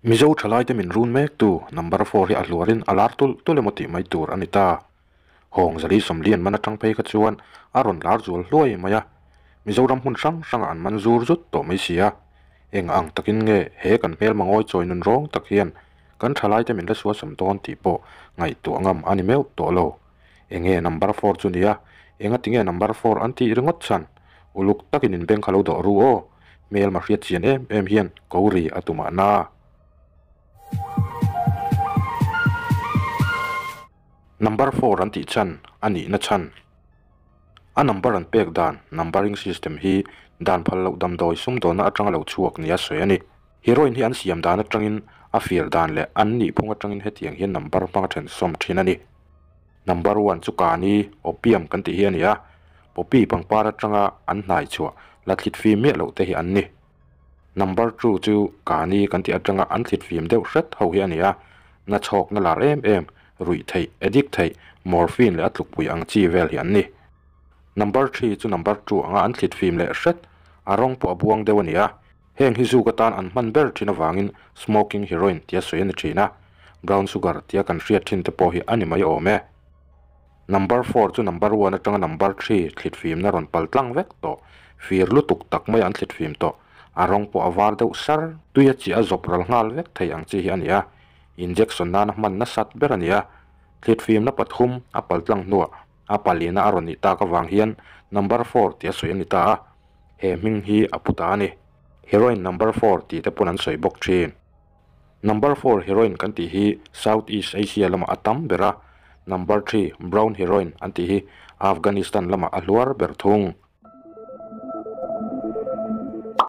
Mizo thalaite min run mektu number four hi a hluarin a lar tulh tulh emaw tih mai tur a ni ta. Hawng zali sawmlian man atang phei kha chuan a rawn lar zual hluai mai a, Mizoram hmun hrang hrangah an man zur zut tawh mai si a. Eng ang takin nge he kan hmelma ngawi chawi nun rawng tak hian kan thalaite min la suasam dawn tih pawh ngaihtuah ngam a ni meuh tawh lo. Enge number four chu nia? Engati nge number four an tih ringawt chhan? Uluk takin in beng kha lo dawh ru aw. Hmelma hriat chian em em hian ko ri a tumah na. Number four an tih chhan a nihna chhan. A number an pek dan, numbering system, hi dan phal loh damdawi sumdawnna atanga lo chhuak nia sawi a ni. Heroin hi an siam dan atangin a fir dan leh an nihphung atangin hetiang hian number hmanga then sawm thin a ni. Number one chu kani, opium kan tih hi a ni a, poppy pangpar atanga an hnai chhuah la thlit fim miah loh te hi an ni. Number two chu kani kan tih atanga an thlit fim deuh hret ho hi a ni a, na chhawkna lar em em, ruih theih, addict theih, morphine leh a tlukpui ang chi vel hi an ni. Number three chu number two anga an thlit fim leh hret, a rawng pawh a buang deuh a ni a, Heng hi zuk atan an hman ber thin avangin smoking heroin tia sawi a ni thin a, brown sugar tia kan hriat thin te pawh hi a ni mai awm e. Number four chu number one atanga number three thlit fimna rawn pal tlang vek tawh, fir lutuk tak mai an thlit fim tawh, a rawng pawh a var deuh sar, tuia chi a zawp ral nghal vek thei ang chi hi a ni a, injection nana hman nasat ber a ni a, thlit fimna pathum a pal tlang hnuah a palina a rawn nih tak avang hian number four tia sawi a ni ta a. He hming hi a pu ta a ni. Heroin number four tih te pawn an sawi bawk thin. Number four heroin kan tih hi South East Asia lamah a tam ber a, number three brown heroin an tih hi Afghanistan lamah a hluar ber thung.